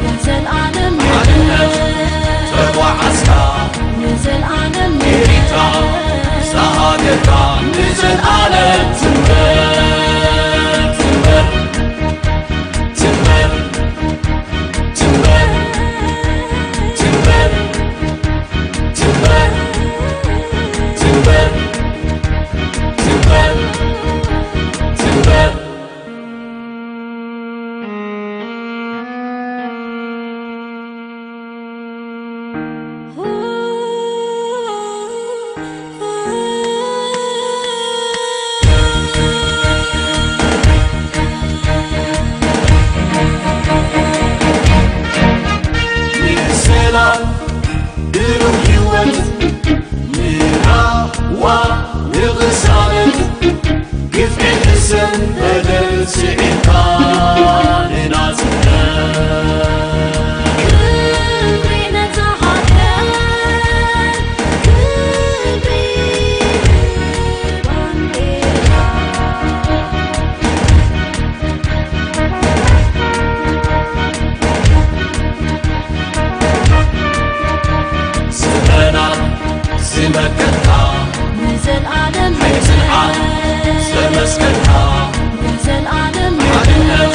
ንዘልኣለም ተጓዓዝካ ንዘልኣለም ኤሪትራ ንግስቲ ሃገርካ ንዘልኣለም ትንበር ትንበር ትንበር ትንበር ትንበር ትንበር ትንበር ትንበር ትንበር ሰላም ብሩህ ህይወት ንራህዋ ንቕሳነት ግፍዒ ሕሰን በደል ስዒርካ ንናጽነት ክብሪ ነታ ሃገር ክብሪ ባንዴራ ስረና ዝመከትካ ንዘልኣለም ኣይትንዓቕ ዘመስከርካ ንዘልኣለም ሓድነት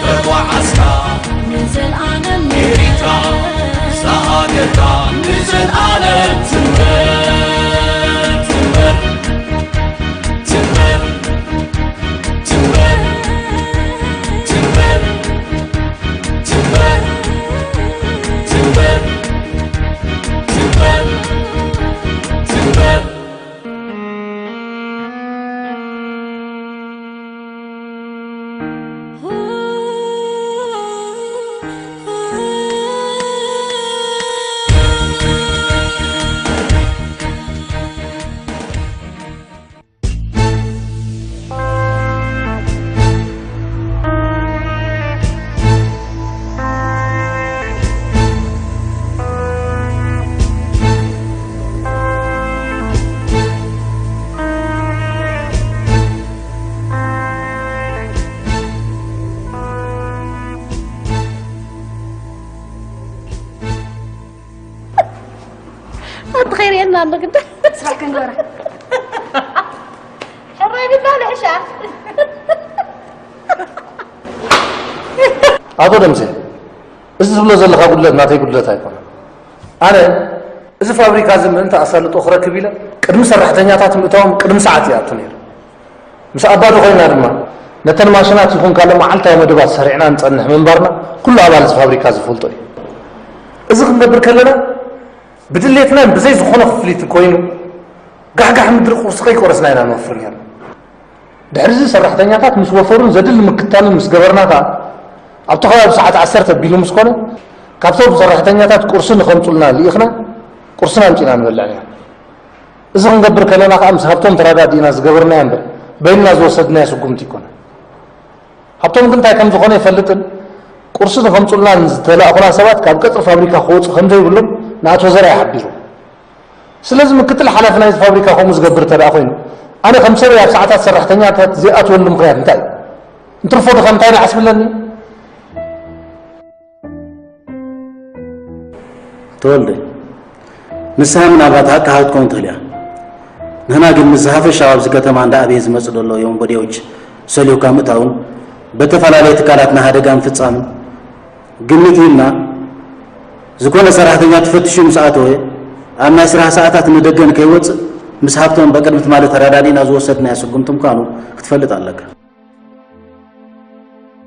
ተጓዓዝካ ንዘልኣለም ኤሪትራ ንግስቲ ሃገርካ ንዘልኣለም ትንበር ትንበር ትንበር ትንበር ትንበር ትንበር ትንበር ትንበር ትንበር ኣቲ ኸይርእየና ኣሎ ግዳ። ስራሕ ክንገብራ። ሕራይ ቢልካ ንዕሻ። ኣቶ ደምሴ፣ እዚ ትብሎ ዘለኻ ጉድለት ናተይ ጉድለት ኣይኮነን። ኣነ እዚ ፋብሪካ እዚ ምእንቲ ኣሳልጦ ክረክብ ኢለ ቅድሚ ሰራሕተኛታት ምእታዎም ቅድሚ ሰዓት ይኣቱ ነይሩ። ምስ ኣባዲ ኮይና ድማ ነተን ማሽናት ይኹን ካልእ መዓልታዊ መደባት ሰሪዕና ንጸንሕ ምንባርና ኩሉ ኣባል እዚ ፋብሪካ ዝፈልጦ እዩ። እዚ ክንገብር ከለና ብድሌትናን ብዘይ ዝኾነ ክፍሊት ኮይኑ ጋሕጋሕ ምድሪ ቁርሲ ከይቆረስና ኢና ንወፍር ነይርና። ድሕሪ እዚ ሰራሕተኛታት ምስ ወፈሩን ዘድሊ ምክትታልን ምስ ገበርና ከኣ ኣብቲ ከባቢ ሰዓት ዓሰርተ ኣቢሉ ምስ ኮነ ካብቶም ሰራሕተኛታት ቁርሲ ንኸምጹልና ልኢኽና ቁርስና ኣምጺእና ንበልዕ ነይርና። እዚ ክንገብር ከለና ከኣ ምስ ሃብቶም ተረዳዲእና ዝገበርናዮ እምበር በይንና ዝወሰድናዮ ስጉምቲ ኣይኮነን። ሃብቶም ግን እንታይ ከም ዝኾነ ኣይፈልጥን። ቁርሲ ንኸምጹልና ንዝተላእኹና ሰባት ካብ ቀጽሪ ፋብሪካ ክወጹ ከም ዘይብሎም ንኣቶ ዘርኣይ ሓቢሩ። ስለዚ ምክትል ሓላፊ ናይዚ ፋብሪካ ከምኡ ዝገብር እንተ ደኣ ኮይኑ ኣነ ከም ሰበይ ኣብ ሰዓታት ሰራሕተኛታት ዘይኣትወሉ ምኽንያት እንታይ እዩ? እንትርፎ ድኻ እንታይ ንዓስብለኒ? ተወልደ፣ ንስኻ ምናልባት ሃቂ ሃው ክትከውን ትኽእል ኢኻ። ንሕና ግን ምስ ዝሓፈሻው ኣብዚ ከተማ እንዳ ኣበየ ዝመጽእ ዘሎ የወንበዴዎች ሰሊኹካ ምእታውን በተፈላለየ ትካላት ናይ ሓደጋ ምፍጻምን ግምት ሂብና፣ ዝኾነ ሰራሕተኛ ተፈቲሹ ምስ ኣተወ ኣብ ናይ ስራሕ ሰዓታት ንደገ ንከይወጽእ ምስ ሃብቶም በቅድሚ ትማሊ ተረዳዲእና ዝወሰድናዮ ስጉምቲ ምዃኑ ክትፈልጥ ኣለካ።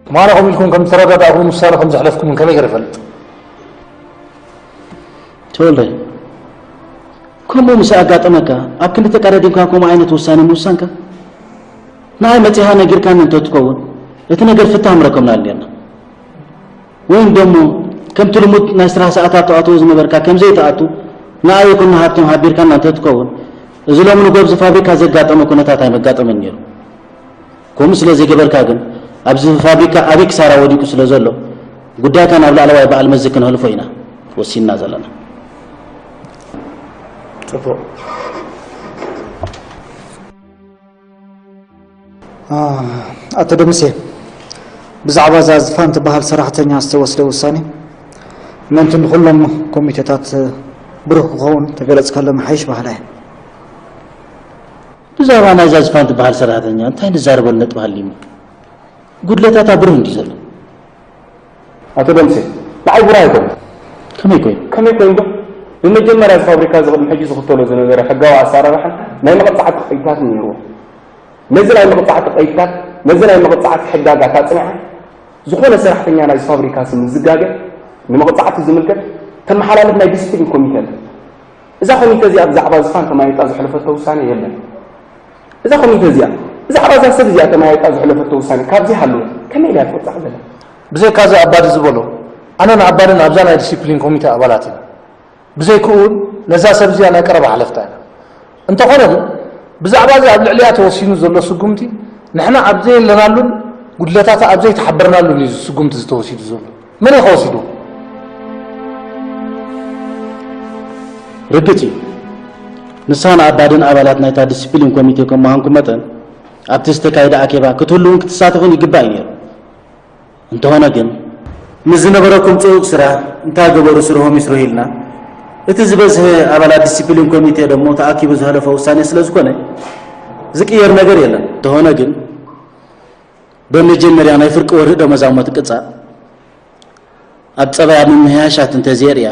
ትማሊ ከምኡ ኢልኩም ከም ዝተረዳዳእኹምን ውሳነ ከም ዘሕለፍኩምን ከመይ ገይረ እፈልጥ? ተወልደ፣ ከምኡ ምስ ኣጋጠመካ ኣብ ክንዲ ተቀዳዲምካ ከምኡ ዓይነት ውሳነ ምውሳንካ ንዓይ መጺኻ ነጊርካኒ እንተትከውን እቲ ነገር ፍታሕ ምረከብናሉ ኔርና። ወይም ደሞ ከምቲ ልሙድ ናይ ስራሕ ሰዓታት ትኣትዎ ዝነበርካ ከምዘይትኣቱ ንዓይ ይኹን ንሃብቶም ሓቢርካና እንተትከውን እዚ ሎሚ ንጎ ኣብዚ ፋብሪካ ዘጋጠመ ኩነታት ኣይመጋጠመን ኔሩ። ከምኡ ስለ ዘይገበርካ ግን ኣብዚ ፋብሪካ ዓብዪ ክሳራ ወዲቁ ስለ ዘሎ ጉዳይካ ናብ ላዕለዋይ በዓል መዚ ክነሕልፎ ኢና ወሲንና ዘለና። ጽቡቕ። ኣቶ ደምሴ፣ ብዛዕባ እዛ ዝፋን ትበሃል ሰራሕተኛ ዝተወስደ ውሳኔ ምእንቲ ንኹሎም ኮሚቴታት ብሩህ ክኸውን ተገለጽካሎም ይሓይሽ በሃላይ እየ። ብዛዕባ ናይዛ ዝፋን ትበሃል ሰራሕተኛ እንታይ ንዛረበሉ ነጥቢ ሃልዩሞ? ጉድለታታ ብሩህ እንድዩ ዘሎ። ኣቶ ደምሴ፣ ንዓይ ብሩህ ኣይኮነን። ከመይ ኮይኑ? ከመይ ኮይኑ ዶ? ብመጀመርያ እዚ ፋብሪካ እዚ ቅድሚ ሕጂ ዝኽተሎ ዝነበረ ሕጋዊ ኣሰራርሓን ናይ መቕጻዕቲ ቀይድታትን ነይርዎ። ነዚ ናይ መቕጻዕቲ ቀይድታት፣ ነዚ ናይ መቕጻዕቲ ሕጋጋት ኣጽኒዓ፣ ዝኾነ ሰራሕተኛ ናይዚ ፋብሪካ ስም ዝጋገ፣ ንመቕጻዕቲ ዝምልከት፣ ተመሓላልፍ ናይ ዲስፕሊን ኮሚተ ኣላ። እዛ ኮሚተ እዚኣ ብዛዕባ ዝፋን ተማይጣ ዘሕለፈቶ ውሳኔ የለን። እዛ ኮሚተ እዚኣ፣ ብዛዕባ እዛ ሰብ እዚኣ ተማይጣ ዘሕለፈቶ ውሳኔ ካብዚ ሃለወ፣ ከመይ ኢላ እያ ትቕጻዕ ዘላ? ብዘይካ እዚ ኣባዲ ዝበሎ፣ ኣነን ኣባድን ኣብዛ ናይ ዲሲፕሊን ኮሚተ ኣባላት ኢና። ብዘይክኡ እውን ነዛ ሰብ እዚኣ ናይ ቀረባ ሓለፍታ ኢና። እንተኾነ ግን፣ ብዛዕባ እዚ ኣብ ልዕሊኣ ተወሲኑ ዘሎ ስጉምቲ፣ ንሕና ኣብ ዘየለናሉን ጉድለታታ ኣብ ዘይተሓበርናሉን እዩ እዚ ስጉምቲ እዚ ተወሲዱ ዘሎ። መን እዩ ከወሲድዎ? ርግጽ እዩ፣ ንስኻን ኣባድን ኣባላት ናይታ ዲሲፕሊን ኮሚቴ ከም ምዃንኩም መጠን፣ ኣብቲ ዝተካየደ ኣኼባ ክትህልዉን ክትሳተፉን ይግባእ እዩ ነይሩ። እንተኾነ ግን፣ ምስ ዝነበረኩም ጽዑቕ ስራሕ እንታይ ገበሩ ስርሆም ይስርሑ ኢልና፣ እቲ ዝበዝሐ ኣባላት ዲሲፕሊን ኮሚቴ ደሞ ተኣኪቡ ዝሃለፎ ውሳኔ ስለ ዝኾነ፣ ዝቅየር ነገር የለን። እንተኾነ ግን፣ በመጀመርያ ናይ ፍርቂ ወርሒ ደሞዛ እሞ ትቅጻዕ፣ ኣብ ጸባያ ምምሕያሻት እንተዘየርእያ፣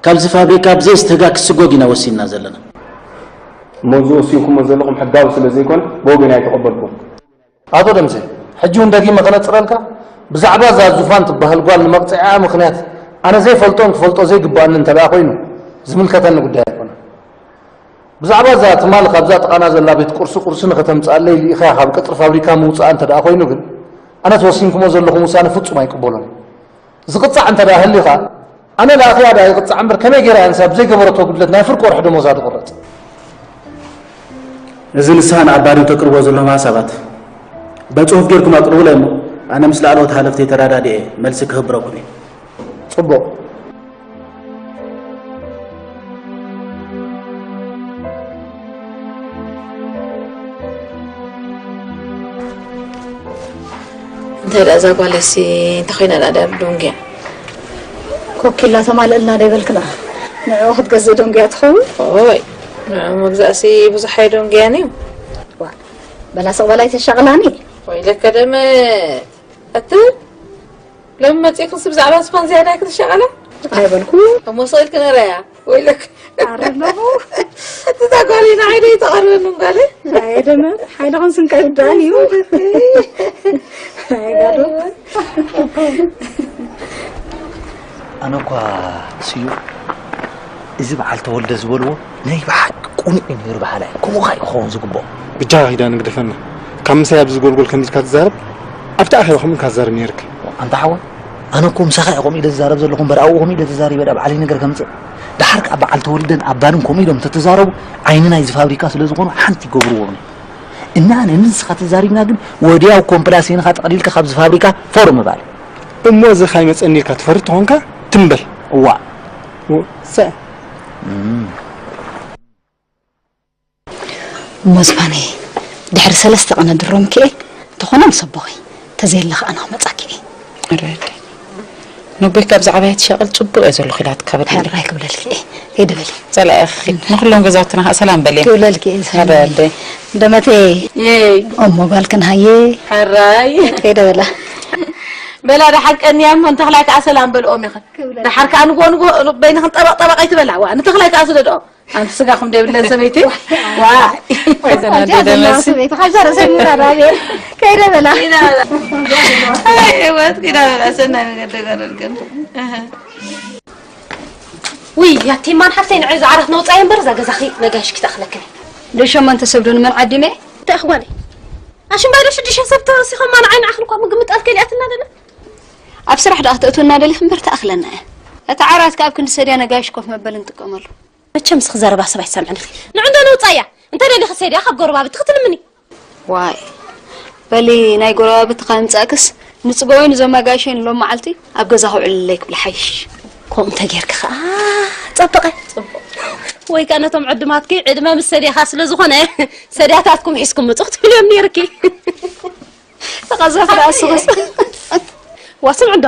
ካብዚ ፋብሪካ ብዘይ ስተጋ ክስጎግ ኢና ወሲንና ዘለና። እሞ እዚ ወሲንኩሞ ዘለኹም ሕጋዊ ስለ ዘይኮነ፣ ብወገን ኣይተቐበልኩን። ኣቶ ደምሴ፣ ሕጂ እውን ደጊመ ከነጽረልካ፣ ብዛዕባ እዛ ዙፋን ትበሃል ጓል ንመቕጽዒኣ ምኽንያት ኣነ ዘይፈልጦን ክፈልጦ ዘይግብኣኒ እንተ ደኣ ኮይኑ፣ ዝምልከተኒ ጉዳይ ኣይኮነን። ብዛዕባ እዛ ትማሊ ካብዛ ጥቓና ዘላ ቤት ቁርሲ ቁርሲ ንኸተምጽኣለይ ልኢኻያ ካብ ቅጽሪ ፋብሪካ ምውጽኣ እንተ ደኣ ኮይኑ ግን፣ ኣነ ተወሲንኩሞ ዘለኹም ውሳነ ፍጹም ኣይቅበሎን። ዝቕጻዕ እንተ ደኣ ህልዩ ኸኣ፣ ኣነ ለኣኽያ ደኣ ይቕጻዕ እምበር፣ ከመይ ገይራ እያ ንሳ ብዘይገበረቶ ጉድለት ናይ ፍርቂ ወርሒ ደሞዛ ዝቑረጽ? እዚ ንስኻን ኣባድን ተቅርቦ ዘለኹም ሓሳባት፣ በጽሑፍ ጌርኩም ኣቅርቡለይ እሞ፣ ኣነ ምስ ላዕለዎት ሓለፍተይ ተረዳዲኤ መልሲ ክህብረኩም እየ። ጽቡቕ። እንታይ ደኣ እዛ ጓለሲ እንታይ ኮይና ደኣ ደንጉያ? ኮኪላ ተማልእልና ዶ ይበልክና? ንዕኡ ክትገዝእ ደንጉያ ትኸውን? ኦይ፣ ንዕኡ ምግዛእሲ ብዙሕ ኣይደንጉያን እዩ። ዋ፣ በላ ስቕ በላ ኣይተሻቕላኒ። ወይለከ ደመት፣ እቲ ሎሚ መጺእክንሲ ብዛዕባ ዝፋን ዝያዳ ክትሻቐላ? ኣይበልኩ። እሞ ስቕ ኢልኪ ንረያ። ወይለክ። ኣረ ኣለኹ። እቲ እዛ ጓለይ ንዓይ ዶ ይተቐርበኒ ጓለይ? ኣየ ደመት፣ ሓይልኽን ስንቀይ ውዳእን እዩ። ኣየ ጋዶ። ኣነ እኳ ስዩ፣ እዚ በዓል ተወልደ ዝበልዎ ናይ ብሓቂ ቅኑዕ እዩ ነይሩ በሃላይ። ከምኡ ኸኣ እዩ ክኸውን ዝግብኦ። ብጃኻ ኪዳነ ግደፈና። ካብ ምሳይ ኣብዚ ጎልጎል ከምዚ ኢልካ ትዛረብ፣ ኣብቲ ኣኼባ ከምኡ ኢልካ ትዛረብ ነይርካ። ኣንታ ሓወይ፣ ኣነ እኮ ምሳኻ እየ ከምኡ ኢለ ዝዛረብ ዘለኹ እምበር ኣብኡ ከምኡ ኢለ ተዛሪበ ድኣ ባዕለይ ነገር ከምጽእ። ደሓር ከኣ በዓል ተወልደን ኣባድን ከምኡ ኢሎም እንተተዛረቡ ዓይኒ ናይዚ ፋብሪካ ስለ ዝኾኑ ሓንቲ ይገብርዎም እዮም። እና ኣነ ንስኻ ተዛሪብና ግን ወዲያው ኮምፕላሴንኻ ጠቕሊልካ ካብዚ ፋብሪካ ፎር ምባል። እሞ እዚ ካይመጸኒ ኢልካ ትፈርድ ተኾንካ ትም በል። እዋእ። ወ-፣ ሰ- እም። እሞ ዝፋነይ፣ ድሕሪ ሰለስተ ቀነ ድሮ ምክኤ፣ እንተኾነ ምስ ኣቦኺ፣ ተዘየለ ኸኣ ኣነ ክመጻኪ እየ። ኣረ ኣደይ፣ ነቦይ ካብ ዝዓበያ ትሻቐል ጽቡቕ እየ ዘለኹ ኢላትካ በል። ሕራይ ክብለልኪ እየ። ከይደ በሊ። ጸላኢ እኺ፣ ንኹሎም ገዛውትና ኸኣ ሰላም በልዮም። ክብለልኪ እየ፣ ኣረ ኣደይ። ደመተይ። የይ። እሞ ጓልክን ሃየ። ሕራይ። ከይደ በላ። በላ፣ ደሓር ቀንያ እሞ ንተኽላይ ከኣ ሰላም በልኦም ኢኽን። ክብለልኪ። ደሓር ከኣ ንግሆ ንግሆ በይንኽን ጠበቕ ጠበቕ ኣይትበላ። ዋ፣ ንተኽላይ ከኣ ስደድኦ። ኣንቲ ስጋኹም ደይብለን ሰበይቲ። ዋ። ወይ ዘናዶ ኣንቺ ደመሲ። ሰበይቲ፣ ካብዛ ርእሰይ ምውራድ ኣበየ። ከይደ በላ። ኪዳ በላ። ኣይ፣ እወት፣ ኪዳ በላ። ሰናይ መገዲ ገረልክን። ኣሃ። ውይ፣ ያቲማን ሓፍተይ፣ ንዓይ ዝዓራት ነውጻየ እምበር፣ እዛ ገዛኺ ነጋይሽ ክተኣኽለክን። ዶ ሸሞንተ ሰብ ዶ ንመን ዓዲመ? እንታይ ኣኽጓለይ? ኣሽምባይ ዶ ሽዱሽተ ሰብ ተወሲኸማ ንዓይ ንዓኽን እኳ ምግምጣል ከሊኣትና ደለ? ኣብ ስራሕ ደኣ ክትእትወና ደሊኺ እምበር ተኣኽለና እያ። እቲ ዓራት ከኣ ኣብ ክንዲ ሰድያ ነጋይሽ ኮፍ መበሊ ንጥቀመሉ። መቸም እስኺ ዘረባ ሰብ ኣይትሰምዕን ኢኺ። ንዑ እንዶ ነውጻያ። እንታይ ደሊኺ ሰድያ ካብ ጎረባብቲ ክትልምኒ? ዋይ። በሊ ናይ ጎረባብቲ ካብ ምጻእክስ ንጽበዮን እዞም ኣጋይሸይን ሎም መዓልቲ ኣብ ገዛ ከውዕልለይ ክብል ሓይሽ። ከምኡ እንተ ጌርኪ ኸኣ ጸበቐ። ጽቡቕ። ወይ ከኣ ነቶም ዕዱማትኪ ዕድመ ምስ ሰድያኻ ስለ ዝኾነ ሰድያታትኩም ሒዝኩም ምጹ ክትብልዮም ነይርኪ። ተቐዘፍ ደኣ ስኽስ። ዋ፣ ስምዒ እንዶ።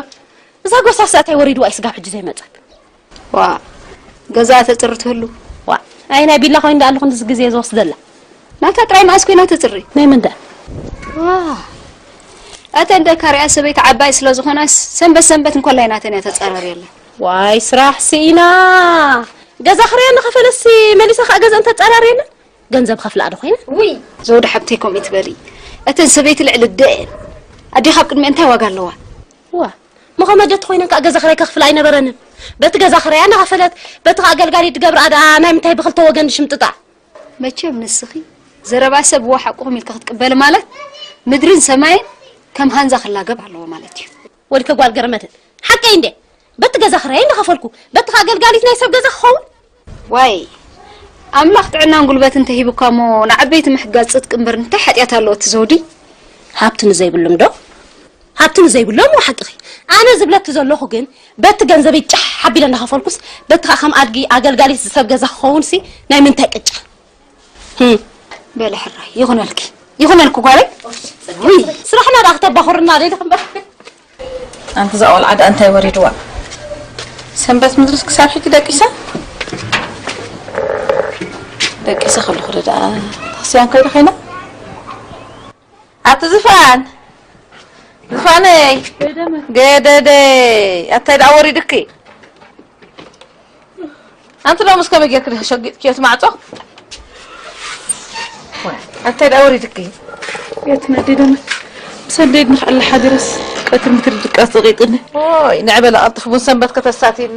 እዛ ጎሳስ ኣታይ ወሪድዋ እዩ ስጋብ ሕጂ ዘይመጸት? ዋ፣ ገዛ ተጽሪ ትህሉ። ዋ፣ ኣይ ናይ ቢላ ኮይኑ ደኣ ኣለኹ፣ ክንድዚ ግዜ ዝወስደላ። ናታ ጥራይ መኣስ ኮይና ተጽሪ? ናይ መን ደኣ? ዋ፣ ኣተ እንደ ካርያ ሰበይቲ ዓባይ ስለ ዝኾናስ፣ ሰንበት ሰንበት እንኮላይ ናተን እያ ተጻራርየላ። ዋይ፣ ስራሕ ስኢና። ገዛ ክራያ እናኸፈለሲ መሊሳ ከኣ ገዛ እንተጻራርየላ? ገንዘብ ከፍልኣ ዶ ኮይነ? ውይ፣ ዘውዲ ሓብተይ ከምኡ ትበሊ። እተን ሰበይቲ ልዕሊ ኣደ እየን። ኣዴኻ ኣብ ቅድሚአን እንታይ ዋጋ ኣለዋ? ዋ፣ መኸመጀት ኮይነን ከኣ ገዛ ክራይ ከኽፍላ ኣይነበረንን። በቲ ገዛ ክራያ እናኸፈለት፣ በቲ ከኣ ኣገልጋሊ ትገብርኣ ደኣ ናይ ምንታይ ብኽልተ ወገን ሽምጥጣ? መቸም ንስኺ ዘረባ ሰብ ዋ ሓቁኹም ኢልካ ክትቅበሊ ማለት ምድርን ሰማይን ከም ሃንዛ ክላገብ ኣለዎ ማለት እዩ። ወልከ ጓል ገረመትን ሓቀይ እንዴ? በቲ ገዛ ክራይ እንዳኸፈልኩ በቲ ከኣ ኣገልጋሊት ናይ ሰብ ገዛ ክኸውን? ዋይ፣ ኣምላኽ ጥዕናን ጉልበትን ተሂቡካ እሞ ንዓበይቲ ምሕጋዝ ጽድቂ እምበር እንታይ ሓጢኣት ኣለዎ እቲ ዘውዲ? ሃብቲ ንዘይብሎም ዶ? ሃብቲ ንዘይብሎም ሓቅኺ። ኣነ ዝብለኪ ዘለኹ ግን በቲ ገንዘበይ ጫሕ ሓቢለ እንዳኸፈልኩስ በቲ ከኣ ከም ኣድጊ ኣገልጋሊት ሰብ ገዛ ክኸውንሲ ናይ ምንታይ ቅጫ? ህም። በለ ሕራይ ይኹነልኪ፣ ይኹነልኪ ጓለይ። ውይ፣ ስራሕና ደኣ ክተባኹርና ደይ ደኽምበር። ኣንቲ እዛ ቆልዓ ደኣ እንታይ ወሪድዋ? ሰንበት ምድርስ ክሳብ ሕጂ ደቂሳ? ደቂሳ ከለኹ ዶ ደኣ ተኽስያን ከይደ ኮይና? ኣቲ ዝፋን፣ ዝፋነይ፣ ገደደይ፣ ኣታይ ደኣ ወሪድኪ? ኣንቲ ሎምስ ከመይ ጌርኪ ዲኺ ሸጊጥክዮ እቲ ማዕጾ? ኣታይ ደኣ ወሪድኪ? የት ነዲደመ? ሰደድ ንኽዕሊ ሓዲረስ ቀትሪ ምክሪ ድቃስ ጸቂጥኒ። ኦይ፣ ንዕበለ ቀልጥፍ ቡን ሰንበት ከተሳትይኒ።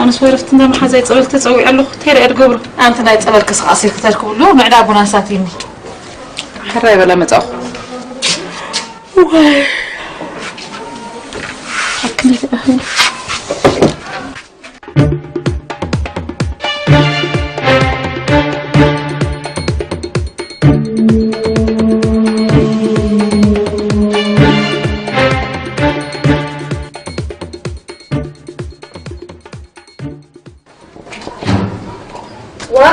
ኣነስ ወረፍቲ እንዳ መሓዛይ ጸበል ተጸዊዐ ኣለኹ። እንታይ ደኣ ድገብሮ? ኣንቲ ናይ ጸበል ክስቃሴ ክተርክብሉ ምዕዳ ቡን ኣሳትይኒ። ሕራይ በላ መጻኹ። ዋይ። ኣክሊ ደኣ። ዋ፣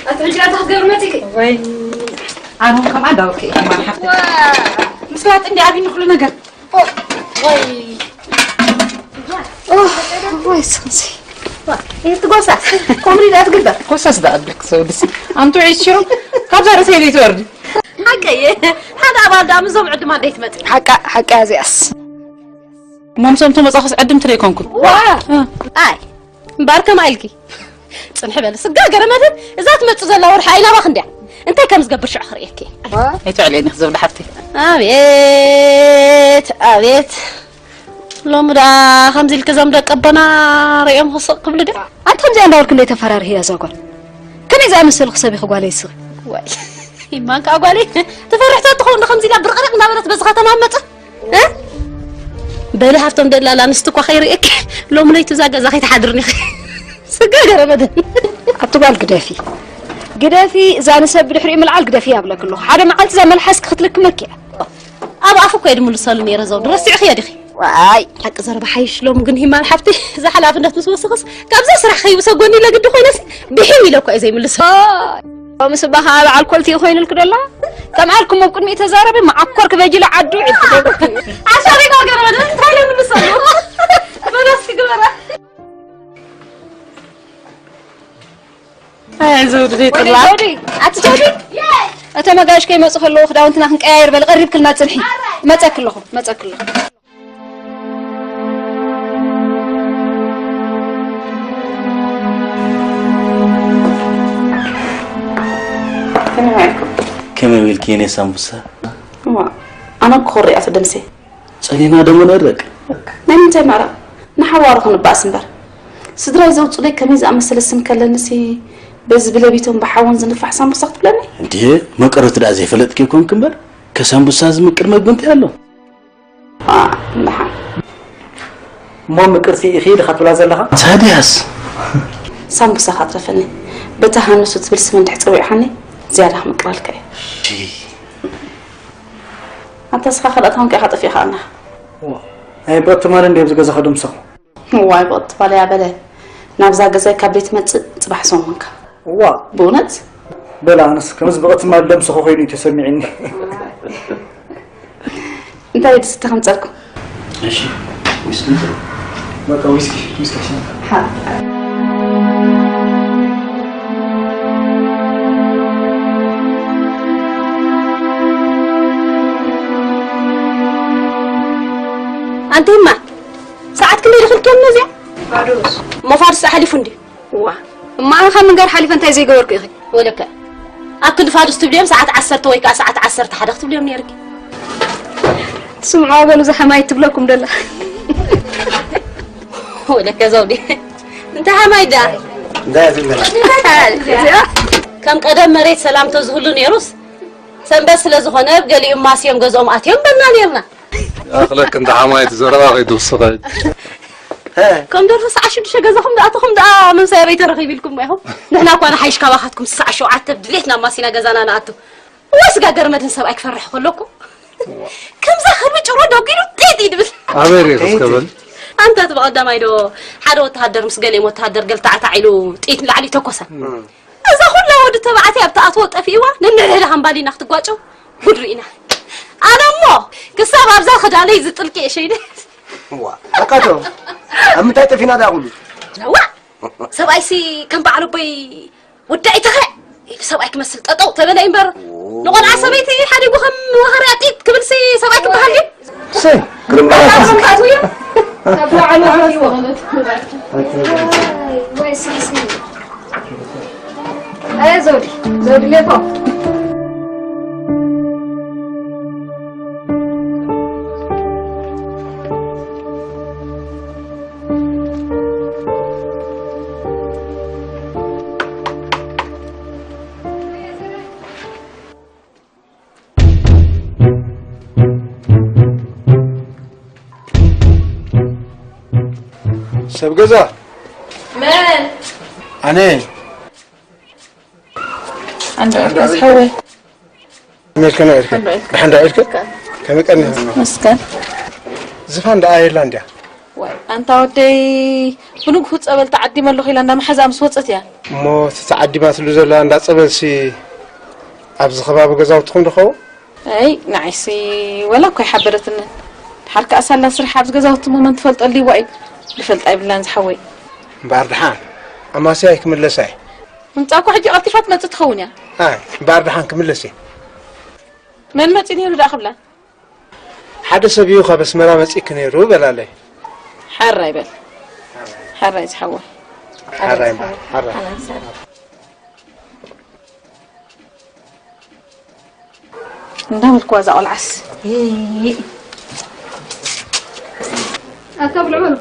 ኣቲ ሕጂ ኣታ ክትገብሪ መጺኪ? ወይ፣ ኣነ እውን ከምኣ እንዳበልኩ እየ ከማን ሓፍተይ። ዋ። ምስላጥ እንዲ ኣብይኒ ኩሉ ነገር። ኦ፣ ወይ። ኦ፣ ወይ፣ ስንሲ። ዋ፣ እቲ ጎሳስ ከምኡ ኢላ ትግበር? ጎሳስ ደኣ ኣድርክ ሰው ድስ። ኣንቱ ዒሽሩ፣ ካብዛ ርእሰይ ዘይትወርዲ። ሓቀይ፣ ሓደ ኣባል ደኣ ምስዞም ዕድማት ደይትመጽእ። ሓቃ፣ ሓቃ እዚኣስ። እሞ ምስኦም ተመጻኹስ ዕድምቲ ዶ ኣይኮንኩን? ዋ! እ። ኣይ፣ እምበኣር ከማይ ኢልኪ። ጽንሒ በሊ፣ ስጋ ገረመትን እዛ ትመጽእ ዘላ ወርሒ ኣይናባኽ እንድያ። እንታይ ከም ዝገብር ሽዑ ክርእየኪ። ኣይትዕልየኒ ክዘብሊ ሓፍተይ። ኣቤት፣ ኣቤት። ሎሚ ደኣ ከምዚ ኢልኪ እዞም ደቂ ኣቦና ርእዮም ክስቕ ክብሉ ድያ? ኣንቲ ከምዚኣ እንዳበልኪ እንዶ ተፈራርህያ እዛ ጓል። ከመይ ዝኣመሰልኩ ሰብ ኢኺ ጓለይ እስኺ? ዋይ፣ ይማን ከኣ ጓለይ ትፈርሕ ተትኸውን ዶ ከምዚ ኢላ ብርቕሪቕ እንዳበለት በዚ ከተማ መጸ? እ? በሊ ሃብቶም ደላላ ኣንስቲ እኳ ከይርእየኪ ሎሚ ለይቲ እዛ ገዛ ከይትሓድርኒ ኢኺ። ስጋ ገረመትን። ኣቲ ጓል ግደፊ። ግደፊ፣ እዛ ንሰብ ብድሕሪኡ ምልዓል ግደፊ እያ እብለኪ ኣለኹ። ሓደ መዓልቲ እዛ መልሓስኪ ክትልክመኪ እያ። ኣብ ኣፉ እኮ እየ ድምልሰሉ ነይረ ዘውዲ። ረሲዕኽዮ ዲኺ? ዋይ። ሓቂ ዘረባ ሓይሽ ሎሚ ግን ሂማን ሓፍቲ እዛ ሓላፍነት ምስ ወሰኸስ ካብዛ ስራሕ ከይብሰጎኒ ኢለ ግዲ ኮይነሲ ብሒም ኢለ እኮ እየ ዘይምልሶ። ሎሚ ስባ ከዓ በዓል ኮልቲ ኮይኑልኪ ደላ? ከም ዓልኩም ኣብ ቅድሚኡ ተዛረቢ፣ መዓኮር ክበጅለ ዓዱ ዒልኪ። ኣሻሪና ገረመትን እንታይ ኢለ ምልሰሉ? በለስ ግበራ። ኣይ፣ ዘውዲ ደይ ወዲ ጥላ። ዘውዲ፣ ኣቲ ዘውዲ። እቶም ኣጋይሽ ከይመጹ ከለዉ ክዳውንትና ክንቀያየር በሊ፣ ቀሪብክልና ጽንሒ። መጸክለኹ፣ መጸክለኹ። ከመይ ውዒልኩም? ከመይ ውዒልኪ የኔ ሳምቡሳ? እዋ፣ ኣነ እኮ ክሪኣ ተደምሴ። ጸኒሕና ደሞ ነርቅ። ናይ ምንታይ መዕረቕ? ንሓዋሩ ክንበኣስ እምበር። ስድራይ ዘውጹለይ ከመይ ዝኣመሰለ ስም ከለንሲ፣ በዚ ብለቢቶን ብሓውን ዝንፋሕ ሳምቡሳ ክትብለኒ? እንዴ፣ መቀረት ደኣ ዘይፈለጥኪ ኮንክ እምበር፣ ከሳምቡሳ ዝምቅር መግቢ እንታይ ኣሎ? ዋ፣ ደሓን። እሞ ምቅርቲ ኢኺ ድኻ ትብላ ዘለኻ? ታዲያስ? ሳምቡሳ ካትረፈኒ። በታ ሃንሱ ትብል ስም እንድሕር ጸዊዕኻኒ፣ ዝያዳ ክምቅረልካ እየ። እሺ። ኣንታ እስኻ ካልኣት ቋንቋ ኢኻ ጠፊእኻ ኣለኻ። ዋ፣ ኣይ፣ ብቕትማል እንድየ ኣብዚ ገዛ ከደምሰኹ። እዋይ፣ ብቕትማል እያ በለ። ናብዛ ገዛይ ካብ ደይትመጽእ ጽባሕ ሰሙንካ። እዋ። ብእውነት? በላ፣ ኣነስ ከምዚ ብቕትማል ደምሰኹ ኮይኑ እዩ ተሰሚዕኒ። እንታይ ትስተ ከምጸልኩም? እሺ፣ ዊስኪ። በቃ ዊስኪ፣ ዊስኪ ሽንታ። ኣንቲማ ሰዓት ክንደይ ድኽልክዮም ነዚያ? ፋዱስ። እሞ ፋዱስ ሓሊፉ እንዲ? ዋ። እማ ኣንኻ ምንጋር ሓሊፈ እንታይ ዘይገበርኩ ኢኺ? ወለከ። ኣብ ክንዲ ፋዱስ ትብልዮም ሰዓት ዓሰርተ ወይ ከዓ ሰዓት ዓሰርተ ሓደ ክትብልዮም ነይርኪ። ትስምዑ በሉ፣ እዛ ሓማይ ትብለኩም ደላ። ወለከ ዘውዲ። እንተ ሓማይ ዳ? እንታይ ትብለና? እዚኣ ከም ቀደም መሬት ሰላም ተዝህሉ ነይሩስ፣ ሰንበት ስለ ዝኾነ፣ ገሊኡ ማስዮም ገዝኦም ኣትዮም በልና ነይርና። ኣኽለክ እንተ ሓማይ እቲ ዘረባ ከይትውስኸ። ከም ደርፊ ሰዓት ሽዱሽተ ገዛኹም ደኣተኹም ደኣ መምሰያ በይ ተረኺብ ኢልኩም ኢኹም። ንሕና እኳ ንሓይሽ ካባኻትኩም ሰዓት ሸውዓተ ብድሌት ናብ ማሲና ገዛና ንኣቱ። እዋ ስጋ ገርመድን ሰብኣይ ክፈርሕ ከሎ እኮ ከምዛ ከርቢ ጭሮ ደጒሉ ጢጥ ይድብል። ኣበይ ርኢኺ እስከ በል? ኣንታ እቲ ብቐዳማይ ዶ ሓደ ወተሃደር ምስ ገሊኦም ወተሃደር ገልታዕታዕ ኢሉ ጥይት ንላዕሊ ተኮሰ። እዛ ኩላ ወዲ ተባዕታይ ኣብ ትኣትዎ ጠፊእዋ ነንሕድሕዳ ሃምባሊና ክትጓጨው ጉድ ርኢና። ኣነ እሞ ክሳብ ኣብዛ ክዳነይ ዝጥልቂ እየ ሸይደ። ዋ ኣካቶ ኣብ ምንታይ ጠፊና ዳ ኩሉ? ዋ ሰብኣይሲ ከም በዓል ኣቦይ ወዳኢ ተኸዕ ኢሉ ሰብኣይ ክመስል ጠጠው ተበለ እምበር ንቆልዓ ሰበይቲ ሓዲጉ ከም ወኸርያ ጢጥ ክብልሲ ሰብኣይ ክበሃል ድዩ? ሰይ ግርምባራስ ዘውዲ ዘውዲ ሌፖ ሰብ ገዛ መን? ኣነ። ኣንዳ ዝሓወይ መልከ ነው እልከ ብሓንዳ እልከ ከመይ ቀኒ መስከን ዝፋን ደኣ የላ እንዲያ ዋይ ኣንታ ወደይ ብንግሁ ጸበል ተዓዲመ ኣለኹ ኢላ እንዳ መሓዛ ምስ ወጸት እያ እሞ ተዓዲማትሉ ዘላ እንዳ ጸበልሲ ኣብዚ ከባቢ ገዛውትኹም ድኸውን ኣይ ንዓይሲ ወላ እኮ ኣይሓበረትንን። ድሓር ከኣ ሳላ ስራሕ ኣብዚ ገዛውቲ እሞ መን ትፈልጦ ኣልይዋ እዩ። ዝፈልጣ የብላን ዝሓወይ። እምበኣር ደሓን ኣማስያ ኣይክምለሳ እየ። ምምጻእ እኮ ሕጂ ቀልጢፋ ትመጽእ ትኸውን እያ። ኣይ እምበኣር ደሓን ክምለስ እየ። መን መጺኡ ነይሩ ደኣ ክብላ? ሓደ ሰብ እዩ ካብ ኣስመራ መጺእኪ ነይሩ በላለይ። ሓራይ በል ሓራይ ዝሓወይ። ሓራይ እምበኣር ሓራይ። እንዳበልክዋ እዛ ቆልዓስ ኣታ ብልዑ በሉ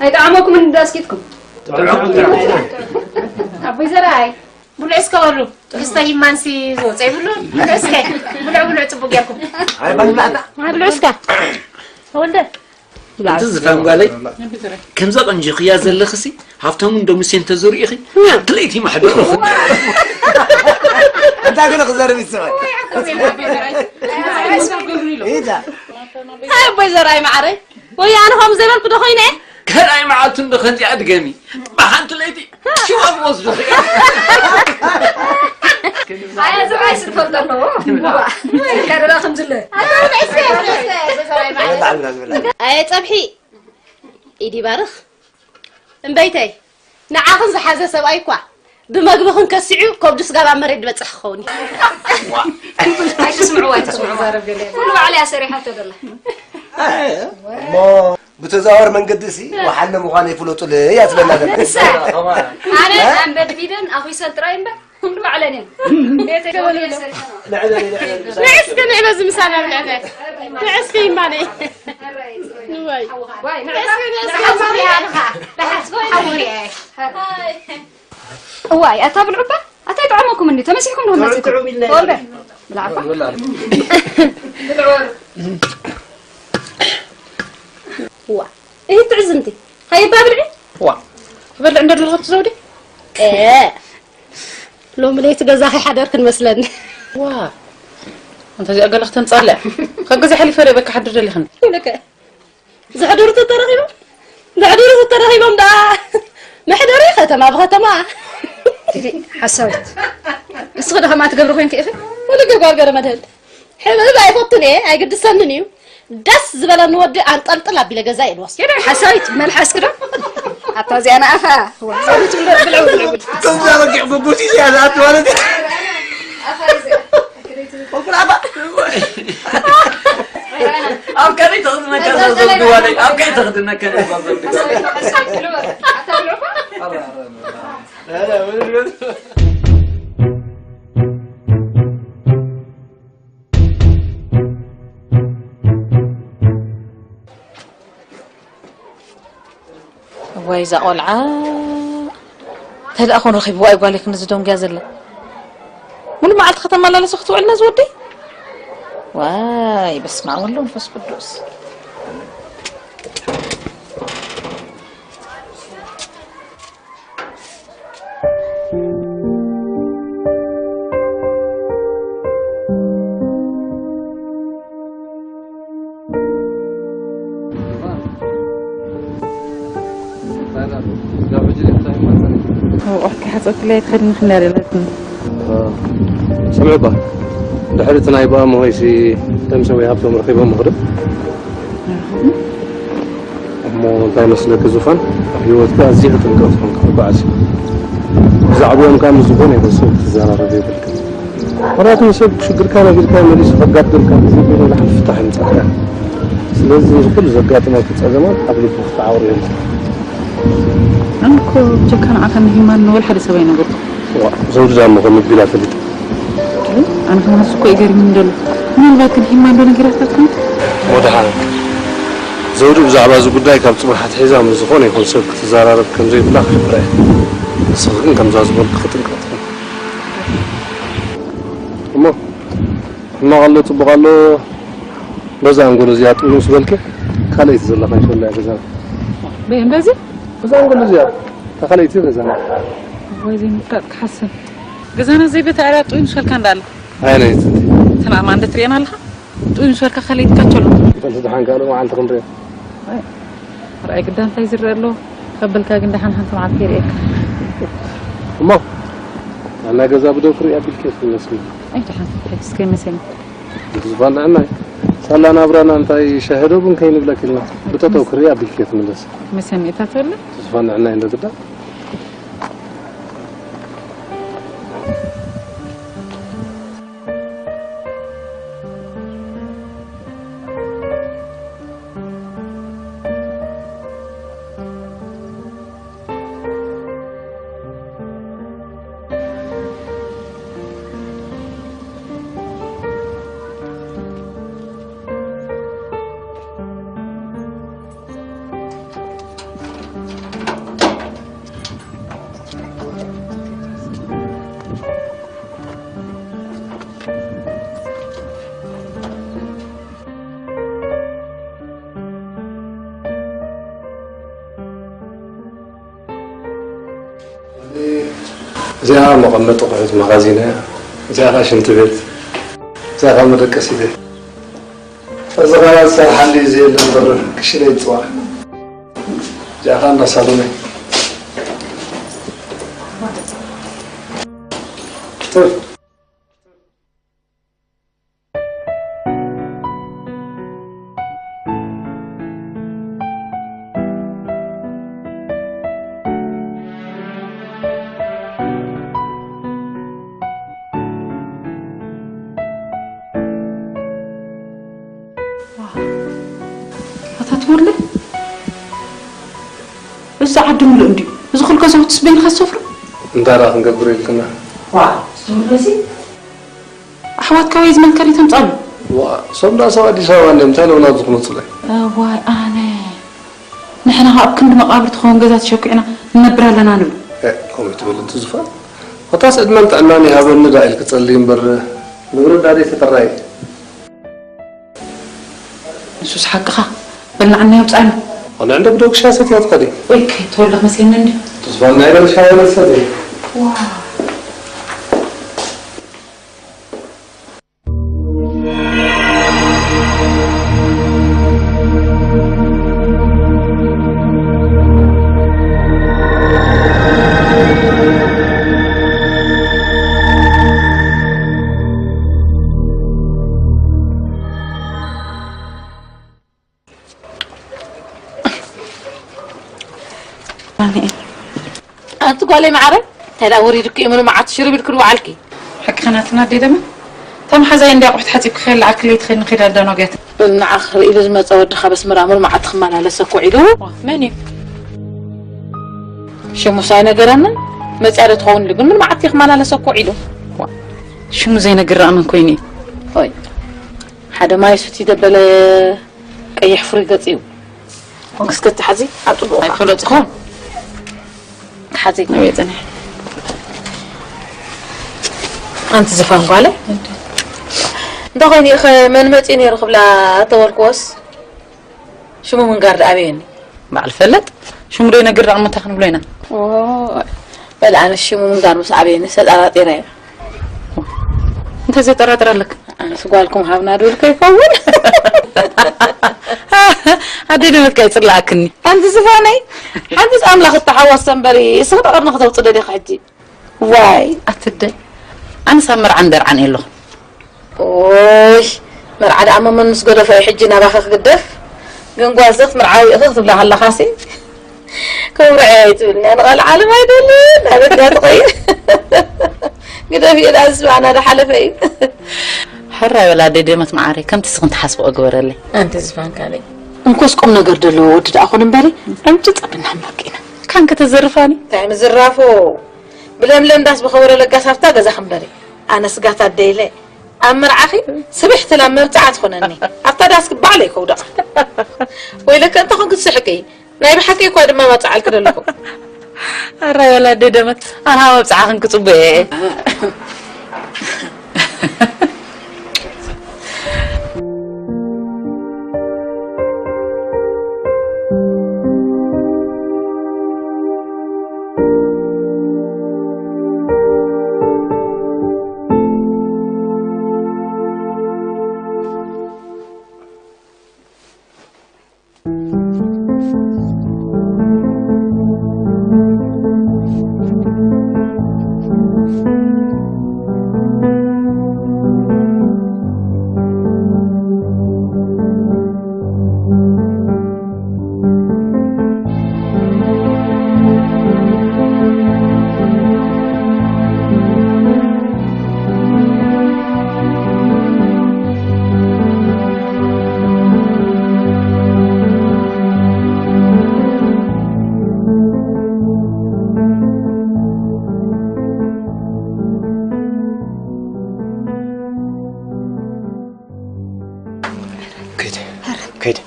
ኣይጠዓመኩምን እንዳ እስኪትኩም ኣቦይ ዘርኣይ ብልዑ እስከ በሉ ጥርስተ ሂማንሲ ዝወፀ ይብሉ ብልዑ እስከ ብልዑ ብልዑ ፅቡቅ ጌርኩም ብልዑ እስከ ወልደ ኣንቲ ዝፋን ጓለይ ከምዛ ቆንጆኽያ ዘለኽሲ ሃብታሙ እንዶ ሙሴ እንተዝርእኺ ሓንቲ ለይቲ ማሕደርኹ ኣንታ ግን ክዘርብ ይስማዕ ኣይ ኣቦይ ዘርኣይ መዓረይ ወይ ኣነ ከምኡ ዘይበልኩ ዶ ኮይነ ከራይ መዓልቱ እንዶ ከምዚኣ ድገሚ ብሓንቲ ለይቲ ሽዋ ክወስዱ ኣያ ዝብዓይ ስትፈልጦ ኣለዎ ከደላ ከምዝለ ኣየ ጸብሒ ኢድ ይባርኽ እምበይተይ ንዓኽን ዝሓዘ ሰብኣይ እኳ ብመግብኽን ከሲዑ ከብዱ ስጋብ ኣብ መሬት ዝበፅሕ ክኸውን ኣይትስምዕዋ ኣይትስምዑ ኩሉ ባዕላ እያ ሰሪሓቶ ዘላ እሞ ብተዘዋወር መንገዲ ሲ ወሓለ ምዃነይ ፍለጡለይ እያ ትብለና ዘላ ኣነ ኣንበድቢደን ኣኺሰን ጥራይ እምበር ኩሉ ባዕለን እየን ቤተይ ተወሊደ ሰሪሐን ንዕስከ ንዕበ ዝምሳና ንዕበ ንዕስከ ይማነይ እዋይ ኣታ ብልዑባ ኣታ ይጥዓመኩም እንዲ ተመሲሕኩም ዶ መፅኩም ተወልደ ብልዓባ ዋ እህ ትዕዝምቲ ሃይባ ብልዒ ዋ ትበልዕ እንዶ ደለኹ ትዘውዲ ሎሚ ለይቲ ገዛ ከይሓደርክን መስለኒ። ዋ እንተ እዚኣ ገለ ክተምጻለያ ካብ ገዛ ሓሊፈ ዶ በካ ሓድር ደሊኽን? ይብለከ ዘሕድሩ ተተረኺቦም ዘሕድሩ ተተረኺቦም ደኣ መሕደሪ ከተማ ብከተማ። ሓሳዊት ንስኺ ዶ ከምኣ ትገብሪ ኮንኪ ኢኺ? ዋ ንግርጓር ገረ መድህን ሕብብ ኣይፈቱን እየ፣ ኣይግድሰንን እዩ። ደስ ዝበለኒ ወዲ ኣንጠልጥል ኣቢለ ገዛ እየ ዝወስዶ። ሓሳዊት መልሓስኪ ዶ? ኣታ እዚኣ ንኣኻ ወዘሪት ብልዑ ብልዑ ብልዑ። ከምዛ ረጊዕ ብቡቲ እዚኣ ዝኣቱ ማለት እዩ። ወኩል ኣባ። ኣብ ከመይ ተኽድነካ እዛ ዘውዲ ዋለይ? ኣብ ከመይ ተኽድነካ እዛ ዘውዲ ዋለይ? እዋይ እዛ ቆልዓ እንታይ ደኣ ኮን ረኺብዋ እዩ ጓለይ ክንዚ ደንጉያ ዘላ። ሙሉ መዓልቲ ከተመላለሶ ክትውዕል ነዚ ወደይ። ዋይ በስመ ኣብ ወወልድ ወመንፈስ ቅዱስ። ኣውቃት ሓፀብትለይ ትኸድኒ ክንዳደለትኒ። ስምዕባ፣ ድሕሪ እቲ ናይ ብኣ መሆይሲ ደምሰ ወይ ሃብቶም ረኺቦም ምኽዶ? እሞ እንታይ መስለኪ ዙፋን፣ ኣብ ህይወትካ ኣዝዩ ጥንቃቕ ዝኾንካ ክበዓል እዩ። ብዛዕባኦም ከዓ ምስ ዝኾነ ይኹን ሰብ ክትዘራረብ የብልካ። ምኽንያቱ ንሰብ ሽግርካ ነጊርካ መሊሱ ከጋድልካ ብዘይ ገለ ላዕሊ ፍታሕ ይምጻእካ። ስለዚ ንኩሉ ዘጋጥመኪ ጸገማት ኣብ ልብኺ ክትዓቕርዮ ኣለኪ። ኣነ እኮ ብጀካ ንዓኻን ንሂማን ንወላ ሓደ ሰብ ኣይነገርኩን። ዋ፣ ዘውዲ ዳሞ ከምኡ ቢላ ፈሊጣ። ኣነ ከማን እሱ እኮ ይገርምኒ ዘሎ። ምናልባት ግን ሂማ እንዶ ነጊራታ ትኾን? ወድሓን ዘውዲ ብዛዕባ እዚ ጉዳይ ካብ ጽባሕ ኣትሒዛ ምስ ዝኾነ ይኹን ሰብ ክትዘራረብ ከም ዘይብላ ክሕብራ እየ። ንስኺ ግን ከምዛ ዝበልኩ ክጥንቀቕ ትኽእል። እሞ ሕማቕ ኣሎ ጽቡቕ ኣሎ፣ በዛ ኣንጎሎ እዚኣ ጥውዩ ምስ በልኪ ካልኣይቲ ዘላ ከንሸላ እያ ገዛና። በይ እንደዚ? በዛ ኣንጎሎ እዚኣ እታ ካልኣይቲ ገዛና። ወይ ዘይምፍላጥ ክሓስብ። ገዛና ዘይበታ ኣርያ ጥውዩ ምስ በልካ እንዳለ። ኣየነይቲ? ተናማ እንደ ትሪኤና ኣለኻ? ጥውዩ ምስ በልካ ካልኣይቲ ካቸሎ። በል ደሓን ካልእ መዓልቲ ክንሪኦ። ኣይ፣ ርኣይ ግዳ እንታይ ዝረአ ኣሎ? ከበልካ ግን ደሓን ሓንቲ መዓልቲ የርእየካ። እሞ፣ ኣና ገዛ ብደው ክርኢ ኣቢልኪ ትመስሊ። ኣይ፣ ደሓን፣ ሕጅስ ከይመሰኒ። ብዝፋን ንዕናይ። ሳላ ናብራና እንታይ ሻሂ ዶ ቡን ከይንብለኪ ኢልና። ብጠጠው ክርኢ ኣቢልኪ ትምለስ። መሰኒ እታ ትበለ? ብዝፋን ንዕናይ እንደ ግዳ። እዚኣ መቐመጢ ኣቑሑት መኻዚን እያ። እዚኣ ኸዓ ሽንቲ ቤት። እዚኣ ኸዓ መደቀሲት እያ። እዚ ኸዓ ዝሰርሓሉ እዩ ዘየለ እምበር ክሽነ ይፅዋዕ። እዚኣ ኸዓ እንዳ ሳሎን እያ። ኣታ ትወርደ፣ እዚ ዓዲ ምሉእ እንድዩ። እዚ ኩሉ ገዛውትስ በይንኻ ዝሰፍሩ? እንታይ ደኣ ክንገብር ኢልክና? ዋ፣ እዚ ምሉእ እዚ ኣሕዋትካ ወይ ዝመንከር ተምጻሉ። ዋ፣ እሶም ደኣ ሰብ ኣዲስ ኣበባ እንድዮም፣ እንታይ ኢሎም ናብዚ ክመጹለይ? እዋይ ኣነ፣ ንሕና ኣብ ክንዲ መቓብር ትኸውን ገዛ ተሸኩዕና ንነብር ኣለና ንብሉ። እ፣ ከምኡ ትብል እንተ ዝፋን። ኮታስ ዕድመን ጥዕናን ይሃበኒ ደኣ ኢልኪ ጸልይ እምበር፣ ንብረት ደኣ ደይተጠራይ። ንሱስ ሓቅኻ። በል ንዓና የውጽኣና። ኣነ ዕንደ ብደው ክሻ ሰትያ ትኸዲ። ወይ ከይተወልደ መስለኒ እንዲ። ተስፋ ናይ በል ሻይ መሰለኝ። ዋ። ኣንቲ ጓለይ ማዕረ፣ እንታይ ደኣ ወሪዱኪ እዩ? ምንም መዓት ሽርብ ኢልክሉ በዓልኪ። ሓቂ ኸናትና ኣደይ ደመት፣ እታ መሓዛይ እንዲ ኣቑሑት ሓጺብኪ ከየለዓልክለይ ትኸይድ ንኸይድ ኣዳናጉያት። ንዓኽ ርኢሉ ዝመጸ ወድኻ በስመራ ምንም መዓት ክመላለስ እኮ ኢሉ። ዋ፣ መን እዩ? ሽሙስ ኣይነገረንን። መጽያ ዶ ትኸውን ኢሉ ግን ምንም መዓት ክመላለስ እኮ ኢሉ። ዋ፣ ሽሙ ዘይነግር ኣመን ኮይኑ እዩ። ኦይ፣ ሓደ ማይ ሱቲ ደበለ ቀይሕ ፍሩይ ገጽ እዩ። እስከ ተሓዚ ኣብ ጥቡቕ ኣይፈለጥኩ። ተሓዚ። ኣበይ ጸኒሐ? ኣንቲ ዝፋን ጓለ። እንተ ኾይኑ ኢኸ መን መጺኡ ነይሩ ክብላ ተበልክዎስ? ሽሙ ምንጋር ደኣ ኣበየኒ? በዓል ፈለጥ። ሽሙ ዶ ይነግር ደኣ እሞ እንታይ ክንብሎ ኢና? ኦ፣ በል ኣነ ሽሙ ምንጋር ምስ ኣበየኒ ተጠራጢረ እየ። እንታይ ዘጠራጥር ኣለካ? ኣነስ ጓልኩም ሃብና ድብል ከይከውን። ኣደይ ደመት ከ ይጽላኣክኒ። ኣንቲ ዝፋነይ፣ ሓንቲስ ኣምላኽ እተሓወሶ እምበሪ፣ እስኺ ደቐርኒ ክተውጽዶ ዲኺ ሕጂ? ዋይ። ኣትደ። ኣነስ ኣብ መርዓን ደርዓን እየ ኣለኹ። ኦይ፣ መርዓ ደኣ መመን ምስ ገደፎ እዩ ሕጂ ናባኺ ክግደፍ? ግን ጓል ዘኽትምርዓዊ ኢኺ ክትብላ ከለኻሲ፣ ክምርዐ እየ ትብልኒ። ኣነ ቃል ዓለም ኣይደልን፣ ኣበዳ ትቐይር። ግደፍ እዩ ደኣ ዝስማዕና ዶ ሓለፈ እዩ። ሕራይ በላ ኣደይ ደመት መዓረይ፣ ከምቲ እስኽን ትሓስብኦ ግበረለይ። ኣንቲ ዝፋንካለይ። እንኮስ ቁም ነገር ዘለዎ ወዲ ደኣ ኹን እምበሪ፣ ዕምጭ ጸብና ሕመቅ ኢና። ካን ከተዘርፋኒ? እንታይ ምዝራፎ? ብለምለም ዳስ ብኸበሮ ለጋስ ኣብታ ገዛ ክንበሪ። ኣነ ስጋት ኣደይለ። ኣብ መርዓኺ ስብሕቲ ላም መብጽዓ ትኾነኒ። ኣብታ ዳስ ባዕለይ ከውድቓ። ወይለከ እንተ ኾንክ ትስሕቂ። ናይ ብሓቂ እኳ ድማ መብጽዓልኪ ደለኹ። ኣራይ ወላ ኣደይ ደመት፣ ኣነ መብጽዓኽን ክጽበ እየ። ከይደ፣ ከይደ።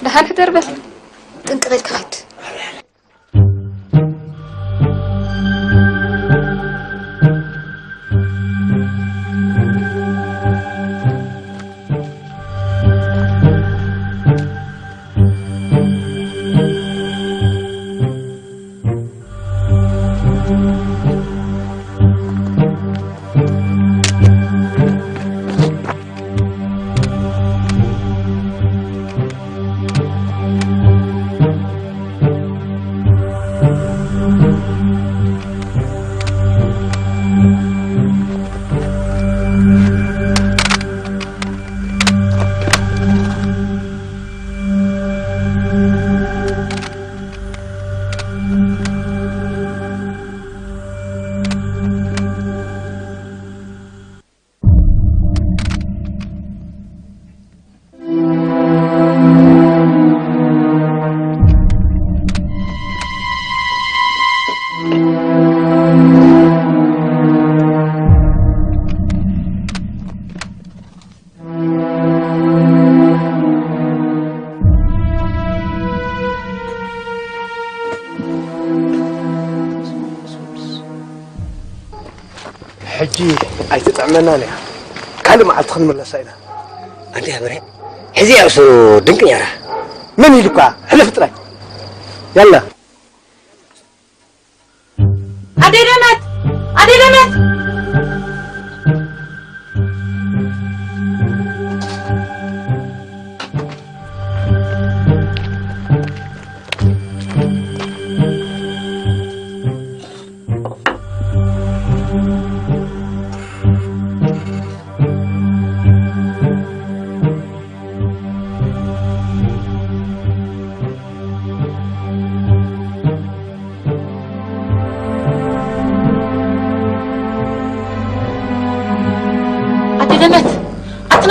ደሓን ሕደር በል። ጥንቅቕ ኢልካ ኸይድ። ሕጂ ኣይትጥዕመናን እያ። ካልእ መዓልቲ ክንምለሳ ኢና። ኣንታ ያበረ፣ ሕዚ ያው ስሩ ድንቅ ያራ። መን ኢሉካ? ሕለፍ ጥራይ። ያላ። ኣደይ ደመት! ኣደይ ደመት!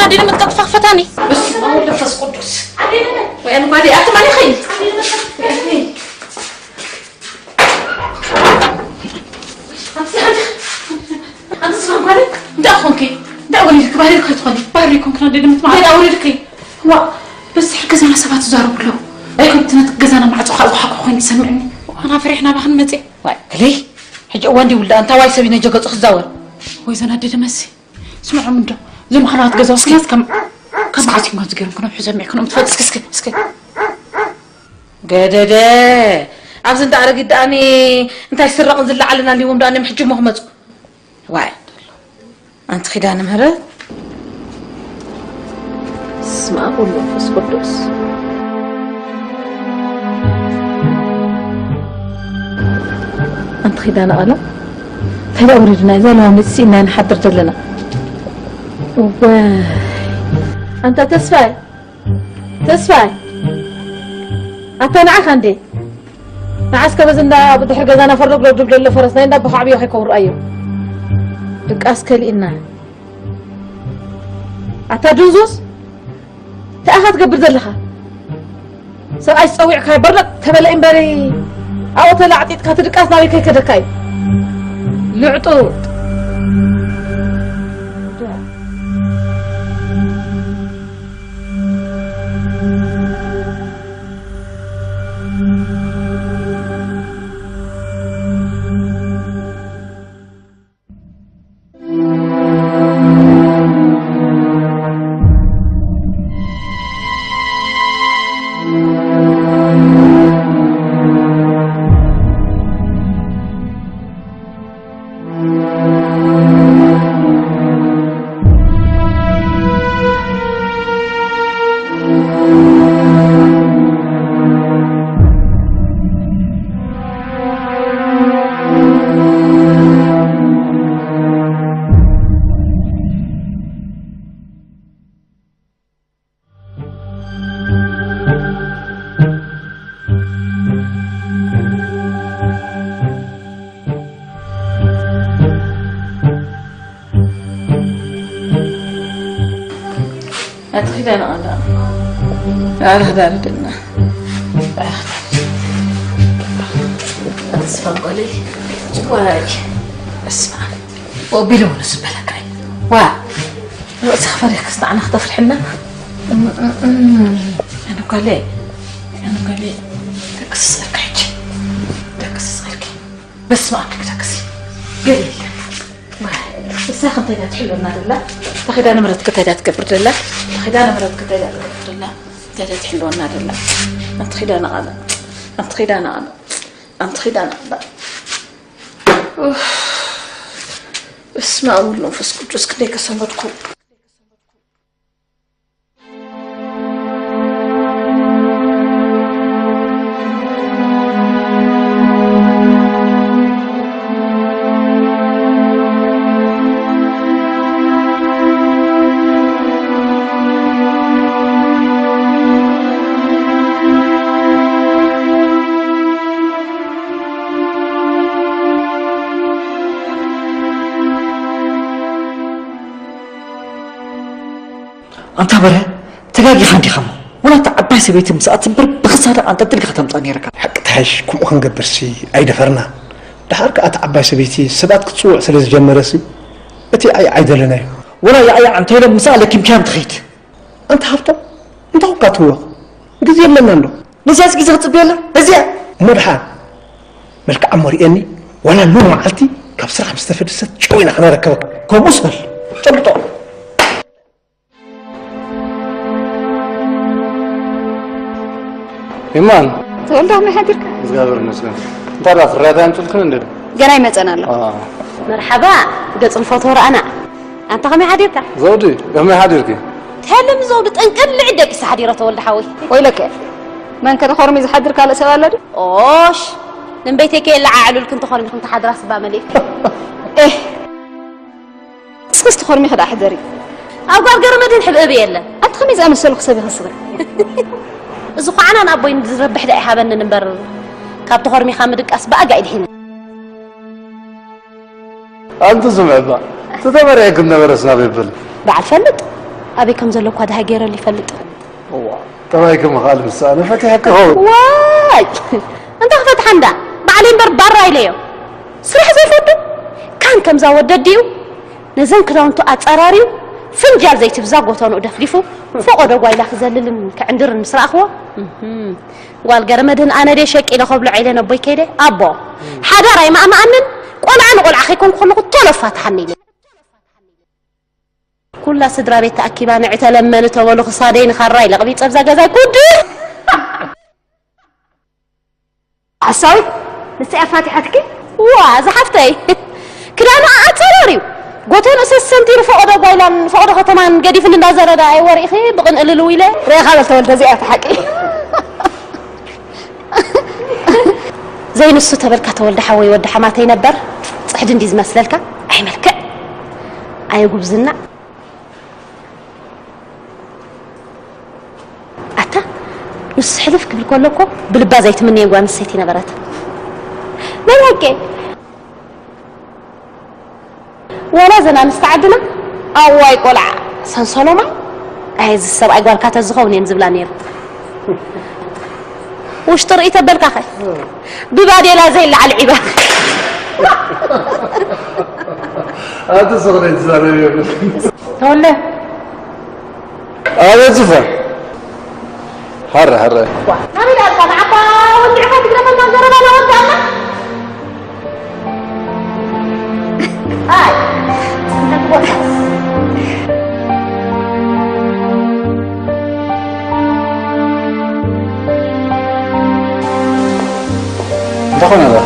ኣዴ ለመት ቀልጥፋ ክፈታኒ። በስመ ኣብ ወወልድ ወመንፈስ ቅዱስ። ኣዴ ለመት። ወይ ኣነ ጓዴ ኣቲ ማን ይኸይድ? ኣዴ ለመት። ኣንቲ፣ ኣንቲ፣ ኣንቲ ስማ ጓዴ፣ እንታይ ኮንኪ? እንታይ ወሊድኪ? ባህሪ ከይትኾኒ። ባህሪ ኮንክና ኣዴ ለመት ማለት ኣወሊድኪ። ዋ፣ በዚ ሕር ገዛና ሰባት ይዛረቡ ኣለዉ። ኣይ፣ ከምቲ ነቲ ገዛና ማዕጾ ከዓ ዝሓኩ ኮይኑ ትሰምዕኒ። ኣና ፈሪሕና ባኽን መጽእ። ዋይ፣ ከለይ፣ ሕጂ እዋን ድዩ ውልዳ? ኣንታ ዋይ ሰብ እዩ ነጀ ገጹ ክዛወር? ወይ ዘን ኣዴ ለመሲ። ስምዖም እንዶ፣ እዞም ኣኽላባት ገዛ እስኪ እስኪ ከም፣ ከም መዓት እዮም ከምዚ ገይሮም ክነብሑ ሰሚዕክኖም ትፈልጥ? እስኪ፣ እስኪ፣ እስኪ። ገደደ። ኣብዚ እንዳ ኣረጊት ደኣኒ እንታይ ስረቕን ዝለዓልን ኣልዎም ደኣኒ ሕጂ እሞ ክመጹ። ዋይ። ኣንቲ ኪዳነ ምህረት። በስመ ኣብ ወወልድ ወመንፈስ ቅዱስ። ኣንቲ ኪዳነ ቃላ፣ እንታይ ደኣ ወሪድና? እዛ ለዋመት ስኢና ንሓድር ዘለና። እወ። ኣንታ ተስፋይ፣ ተስፋይ። ኣታ ንዓኻ እንዴ? ንዓስ ከበዚ እንዳ ብድሕሪ ገዛና ፈርዶግ ለብድብ ዘሎ ፈረስ ናይ እንዳ ኣቦኻ ዓብዮ ከይከውን ረኣዮ። ድቃስ ከሊእና። ኣታ ድንዙዝ፣ እንታይ ኢኻ ትገብር ዘለኻ? ሰብኣይ ጸዊዕካ በርለጥ ተበለ እምበሪ፣ ኣብኡ ተላዕጢጥካ ትድቃስ ናበይ ከይከደካ እዩ? ልዕጡጥ። ኣቲ ኪዳነ ቃላ። ኣረ ክዳን ደና። ኣቲ ስፋንቆለይ። ዋይ። በስመ ኣብ። ወቢሉ ምንስ በለካይ። ዋ። ርእስኻ ፈሪኽክስ ንዓና ክተፍርሕና? ኣነ ጓለይ፣ ኣነ ጓለይ፣ ደቅስ ስእልካ ሕጂ። ደቅስ ስእልኪ። በስመ ኣብ ክደቅስ። ገለ የለን። ዋይ፣ እሳ ክንታይ እያ ትሕልወና ደላ? ተኺዳ ንብረትክ እንታይ እያ ትገብር ደላ? ተኺዳ ንብረትክ እንታይ እያ ትገብር ደላ? እንታይ እያ ትሕልወና ደላ? ኣንቲ ኺዳነ ቃላ። ኣንቲ ኺዳነ ቃላ። ኣንቲ ኺዳነ ቃላ። ኡፍ። በስመ ኣብ ወወልድ ወመንፈስ ቅዱስ ክንደይ ከሰንበድኩ። ኣንታ በረ፣ ተጋጊኻ እንዲኻ እሞ። ወላ እታ ዓባይ ሰበይቲ ምስኣ ትንበር ብኽሳዳ ኣንጠልጢልካ ተምጻእ ነይርካ። ሓቂ ተሓይሽ፣ ከምኡ ክንገብርሲ ኣይደፈርና። ደሓር ከኣ እታ ዓባይ ሰበይቲ ሰባት ክትጽውዕ ስለ ዝጀመረሲ፣ እቲ ዓይ ኣይደለናዮ። ወላ ያዕያዕ እንተ ኢሎም ምስኣ ለኪምካዮም ትኸይድ። ኣንታ ሃብቶም፣ እንታይ ኮንካ ትህወኽ? ግዜ የብለናን ዶ? ነዚያስ ግዜ ክጽበየላ? ነዚያ? እሞ ደሓር፣ መልክዓ እሞ ርእየኒ፣ ዋላ ሎሚ መዓልቲ ካብ ስራሕ ምስ ተፈደሰት ጨው ኢና ክነረክበካ። ከምኡስ በል፣ ጨብጦ። ይማን። ተወልደ፣ ከመይ ሓዲርካ? እግዚኣብሔር ይመስገን። እንታይ ደኣ ፍርያት ኣምጽልክን እንዴ? ገና ይመጸን ኣሎ። ኣዎ። መርሓባ፣ ገጽ ንፈትዎ ረኣና። ኣንታ ከመይ ሓዲርካ? ዘውዲ፣ ከመይ ሓዲርኪ? ተሃለኒ ዘውዲ፣ ጠንቀል ልዕል ደቂሰ ሓዲረ ተወልደ ሓወይ። ወይለከ፣ መን ከ ተኾርሚ ዝሓድር ካልእ ሰብ ኣሎ ድዩ? ኦሽ፣ ንበይተይ ከየለዓዕሉልክን ተኾርሚኽን ትሓድራ ስባ መሊእክ። ኤህ፣ እስክስ ተኾርሚኺ ደኣ ሕደሪ። ኣብ ጓል ገረመድህን ሕብእብ የለን። ኣንቲ ከመይ ዝኣመሰልኩ ሰብ ኢኺ ስኺ? እዚ ኳዕናን ኣቦይን ዝረብሕ ደኣ ኣይሃበንን እምበር፣ ካብ ተኾርሚኻ ምድቃስ ብኣጋ ይድሒኒ። ኣንቲ ስምዕባ፣ ተተመርዒ ክነበረስ ናበይ በል? በዓል ፈልጥ፣ ኣበይ ከም ዘሎ እኳ ድሃ ገይረሉ ይፈልጥ። እዋ፣ ጥራይ ክምኽኣል ምስ ኣነ ፈቲሐኪ ኸውን። ዋይ! እንታይ ክፈትሓ እንዳ? ባዕለይ እምበር ባራ ኢለዮ። ስራሕ ዘይፈቱ? ካን ከምዛ ወደት ድዩ? ነዘን ክዳውንቱ ኣጸራርዩ፣ ፍንጃል ዘይትብዛ ጎተንኡ ደፍዲፉ፣ ፈቐዶ ጓይላ ክዘልልን ክዕንድርን ምስ ረኣኽዎ፣ እህም፣ ጓል ገረመድህን ኣነ ድየ ሸቂለ ከብልዖ ኢለ ነቦይ ከይደ፣ ኣቦ፣ ሓዳር ኣይማእማኣንን፣ ቆልዓ ንቆልዓ ከይኮንኩ ከለኹ ቶሎ ፋትሓኒ ኢለ። ኩላ ስድራ ቤት ተኣኪባ ንዒ ተለመኒ ተበሉ ክሳደይ ንኻራ ኢለ ቅቢጸ ኣብዛ ገዛይ ጉድ። ሓሳዊት ንስያ ፋቲሓትኪ ዋ እዛ ሓፍተይ ክዳኑ ኣጸራርዩ ጎተን እሰስ ሰንቲሩ ፈቐዶ ጓይላን ፈቐዶ ከተማን ገዲፍን እንዳዘረዳ ኣይወሪእኺ ብቕን እልልው ኢለ ሬኻ በል ተወልደ እዚኣ እቲ ሓቂ ዘይንሱ ተበልካ ተወልደ ሓወይ ወዲ ሓማተይ ነበር ጽሕዲ እንዲ ዝመስለልካ ኣይ መልክዕ ኣየ ጉብዝና ኣታ ንሱ ሕልፍ ክብል ከሎ እኮ ብልባ ዘይትምነዮ ጓል ኣንስተይቲ ነበረት ናይ ሓቂ ዋላ እዘን ኣንስቲ ዓድና ኣዋይ ቆልዓ ሰንሰሎማ ኣይ እዚ ሰብኣይ ጓልካ ተዝኸውን እየን ዝብላ ነይሩ ውሽጢ ርእይ ተበልካኸ ብባዴላ ዘይለዓል ዒባ ኣቲ ስኽሪ ትዛረብ የብል ተወለ ኣበይ ዝፈ ሃረ ሃረ ናበይ ዳልካ ንዓባ ወዲዕካ ትግረፈና ዘረባና ወዳእና ኣይ እንታይ ኾነ ዶ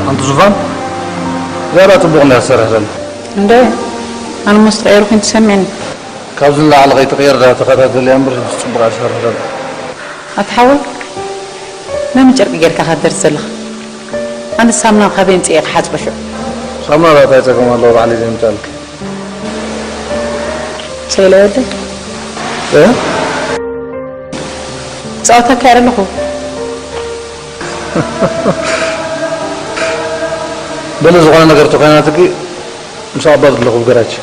ኣንቲ ዙፋን ዛራ ጽቡቕ እንዳ ትሰርሕ ዘላ እንደ ኣነ ሞስ ተቐየርኩ እንት ሰሚዕኒ ካብዚ ንላዕሊ ከይትቕየር ዳ ተኸታተልያ እምበር ጽቡቕ ኣይሰርሕ ዘላ ኣቲ ሓወይ ለምን ጨርቂ ጌርካ ካደርስ ዘለኻ ኣነ ሳምና ካበይ ምጽእ ኢኻ ሓጽበ ሽዑ ሳምና ዳ ታይ ጸገም ኣለዎ ባዕለይ ዘምጻልክ ሰይለ ወደይ ጸወታ ኣካየድ ኣለኹ በለ ዝኾነ ነገር ተኾይናትኪ ምስ ኣባ ዘለኹ ገራች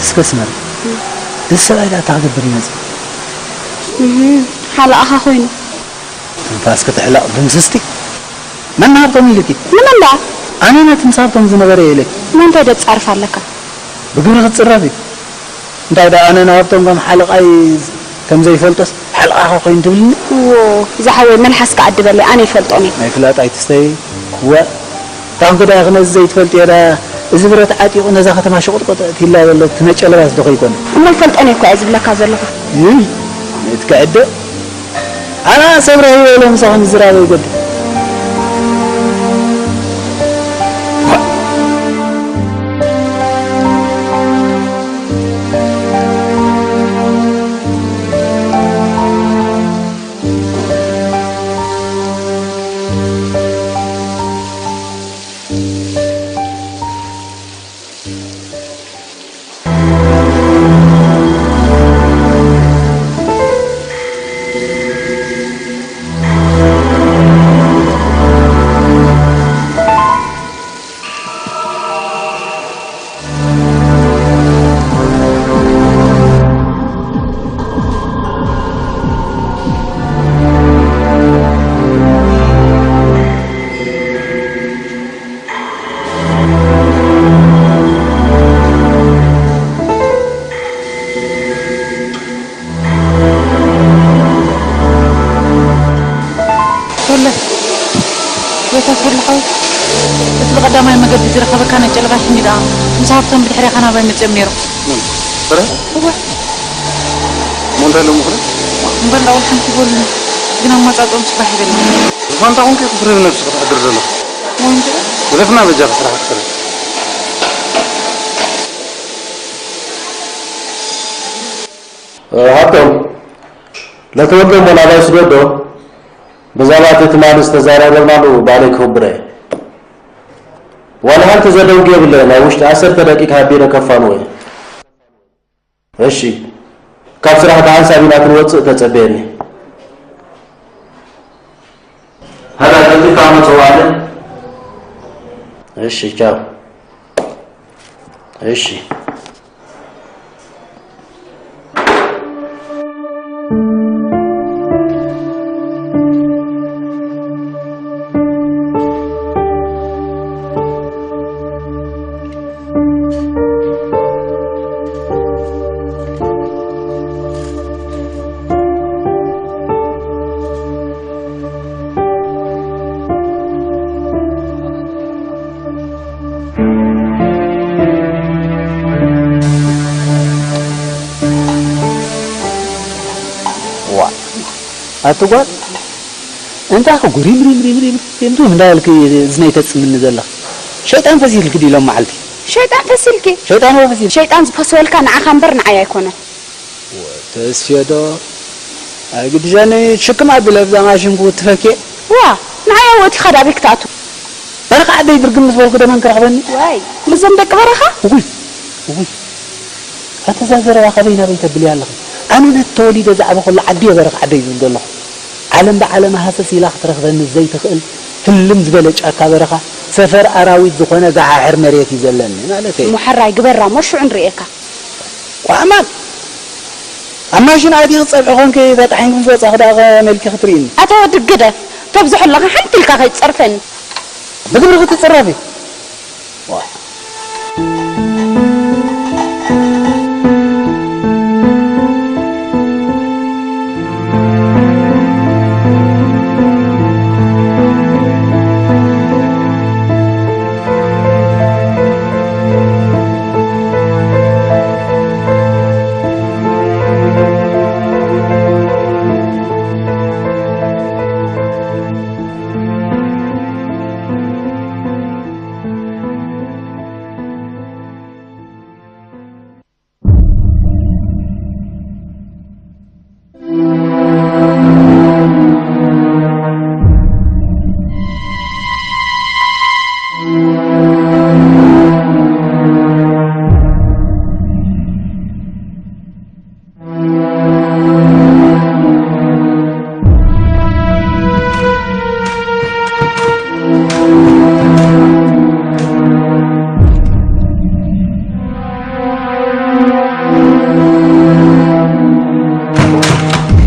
እስከ ስመር እዚ ሰብኣይ ዳ እንታይ ክገብር ይመፅእ ሓለቓኻ ኮይኑ ትንፋስ ክትሕለቕ ድምስስቲ መን ሃብቶም ኢልኪ ንመን ደኣ ኣነ ነቲ ምስ ሃብቶም ዝነበረ ኢለኪ ንመንታይ ደጻርፍ ኣለካ ብግብሪ ክትፅረፍ እዩ እንታይ ደኣ ኣነ ንሃብቶም ከም ሓለቓይ ከም ዘይፈልጦስ ሓለቓኻ ኮይኑ ትብልኒ እዎ ዝሓወይ መልሓስካ ኣድበለይ ኣነ ይፈልጦም እየ ናይ ፍላጥ ኣይትስተይ እወ ታንክ ዳኣ ክነዚ ዘይትፈልጥዮ ዳኣ እዚ ብረት ዓጢቑ ነዛ ከተማ ሽቑጥቁጥ እትይላ ዘሎ ትነጨለባስ ዶ ከይኮነ እሞ ይፈልጦን እየ እኮ እየ ዝብለካ ዘለኹ ይይ ነትከዕደ ኣና ሰብ ረኺበ ኢለ ምሳኹም ዝራበ ይገድል ወለ፣ ጎይታ ተወልደ ሓወይ፣ እቲ ብቐዳማይ መገዲ ዝረኸበካ ናይ ጨለባ ሽንዲ ደኣ ምስ ሃብቶም ብድሕሬኻ ናባይ መጺኦም ነይሮም። መን? ፍረ? እወ። እሞ እንታይ ኢሎም ምኽሪ? እምበር ዳውል ሓንቲ ይበሉኒ፣ ግን ኣመጻጽኦም ጽባሕ ይበልኒ። ዝኾነ እንታይ ኮንካ ኢኹም ፍረ ነብስኻ ተሕድር ዘለኹ? እወ እንጂ። ግደፍና በጃኻ ስራሕ ክትሰርሕ። ሃብቶም፣ ለተወልደ እሞ ናባይ ስደዶ፣ ብዛዕባ እቲ ትማሊ ዝተዛረበናሉ ባለይ ክኽብረ እየ። ዋላ ሓንቲ ዘደንጉ የብለይን፣ ኣብ ውሽጢ ዓሰርተ ደቂቕ ሃቢረ ከፋንዎ እየ። እሺ፣ ካብ ስራሕ ብሓንሳብ ኢና ክንወጽእ፣ ተጸበየኒ። ሃዳ ቀልጢፍካ መጽዋዕለ። እሺ፣ ቻው። እሺ። ዋ፣ ኣቲ ጓል፣ እንታይ ክጉ ሪም ሪም ሪም ሪም ሪም ሪም እንዳበልኪ እዝነይ ተጽምኒ ዘለኺ? ሸይጣን ፈሲልኪ ድዩ ሎም መዓልቲ? ሸይጣን ፈሲልኪ? ሸይጣን ወ ፈሲል። ሸይጣን ዝፈስወልካ ንዓኻ እምበር ንዓይ ኣይኮነን። ተስፌ ዶ? ኣይግድሸኒ፣ ሽክም ኣቢለ ብዛ ማሽን ክውትፈኪ። ዋ፣ ንዓይ ኣወቲኻ ዳበይ ክትኣቱ? በረኻ ዓደይ ድርግም ምስ በልኩ ደመን ክረኽበኒ። ዋይ፣ ምስዞም ደቂ በረኻ? እጉይ፣ እጉይ። ኣታ እዛ ዘረባ ካበይ ናበይ ተብልያ ኣለኺ? ኣነ ነቲ ተወሊደ ዝዓበኹላ ዓዲ እየ በረኻ ዓደይ ዝብል ዘለኹ። ዓለም ብዓለማ ሃሰስ ኢላ ክትረኽበኒ ዘይትኽእል ህልም ዝበለ ጫካ በረኻ፣ ሰፈር ኣራዊት ዝኾነ ጋሓሕር መሬት እዩ ዘለኒ ማለት እዩ። እሞ ሕራይ ግበራ እሞ ሽዑ ንርእየካ። ቋዕማል! ኣብ ማሽን ኣእቲኺ ጸብሒ ኮንኪ ተጣሒንኪ ምስ ወጻኺ ደኣ ከመይ ኢልኪ ክትርእይኒ? ኣታ ወዲ ግደፍ፣ ተብዝሖ ኣለኻ ሓንቲ ኢልካ ከይትጸርፈኒ። ብግብሪ ክትጽረፊ? ዋእ።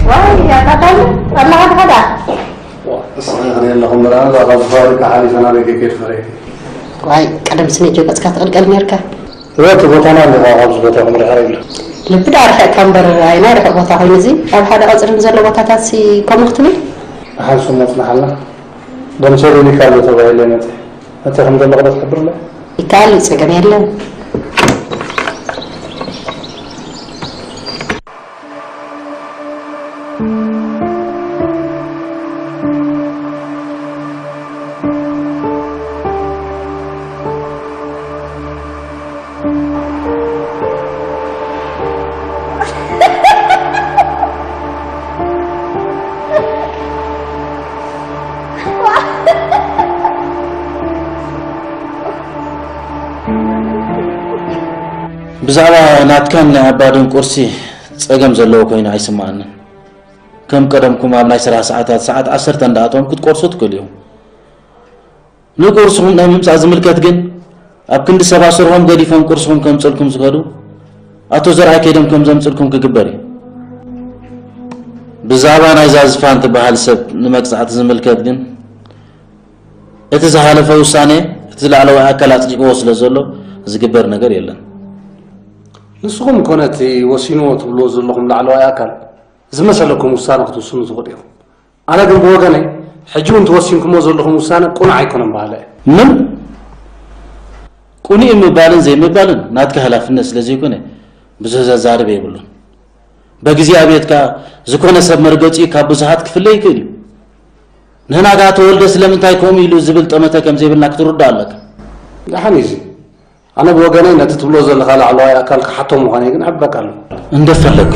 ዋይ፣ ኣቃታሊ፣ ኣላኻ ድኻ ደኣ? ዋ፣ እስኻ ኢኺ ኣለኹም እምበር፣ ኣነ ካብዚ ከባቢ ሓሊፈ ናበይ ክከይድ ፈሪሐ። ዋይ፣ ቀደም ስነ ጀገጽካ ትቕልቀል ኔርካ። እወ፣ እቲ ቦታና እንዲኻ ካብዚ ቦታ ኢኹም ርሕቕ ኢሉ። ልቢ ደኣ ርሒቕካ እምበር፣ ኣየናይ ርሑቕ ቦታ ኮይኑ እዚ? ኣብ ሓደ ቀጽሪ ንዘሎ ቦታታትሲ ከምኡ ክትብል? ደሓን ስሙ ጽናሓልና። ደምሴ ደሊካ ኣሎ ተባሂለ መጸ። እቲ ከም ዘለኹ ዶ ትሕብርለ? ይከኣል እዩ፣ ጸገም የለን። ብዛዕባ ናትካን ናይ ኣባድን ቁርሲ ጸገም ዘለዎ ኮይኑ ኣይስምዓንን። ከም ቀደምኩም ኣብ ናይ ስራሕ ሰዓታት፣ ሰዓት ዓሰርተ እንዳኣተኹም ክትቆርሱ ትኽእሉ ኢኹም። ንቁርስኹም ናይ ምምጻእ ዝምልከት ግን፣ ኣብ ክንዲ ሰባት ስርሖም ገዲፎም ቁርስኹም ከምጽልኩም ዝኸዱ፣ ኣቶ ዘርኣይ ከይዶም ከም ዘምጽልኩም ክግበር እዩ። ብዛዕባ ናይዛ ዝፋን ትበሃል ሰብ ንመቅጻዕቲ ዝምልከት ግን፣ እቲ ዝሓለፈ ውሳኔ እቲ ላዕለዋይ ኣካል ኣጽዲቅዎ ስለ ዘሎ ዝግበር ነገር የለን። ንስኹም ኮነ እቲ ወሲንዎ ትብልዎ ዘለኹም ላዕለዋይ ኣካል ዝመሰለኩም ውሳነ ክትውስኑ ትኽእሉ ኢኹም። ኣነ ግን ብወገነይ ሕጂ እውን ተወሲንኩሞ ዘለኹም ውሳነ ቁኑዕ ኣይኮነን በሃለ። ምን ቁኑዕ ምባልን ዘይምባልን ናትካ ሃላፍነት ስለ ዘይኮነ ብዙሕ ዘዛርብ የብሉን። በግዜ ኣብየትካ ዝኾነ ሰብ መርገጺኡ ካብ ብዙሓት ክፍለ ይኽእል እዩ። ንህናጋ ተወልደ ስለምንታይ ከምኡ ኢሉ ዝብል ጠመተ ከም ዘይብልና ክትርዶ ኣለካ። ደሓን እዩ። ኣነ ብወገነይ ነቲ ትብሎ ዘለኻ ላዕለዋይ ኣካል ክሓቶ ምዃነይ ግን እሕብረካ ኣለኹ። እንደፈለግ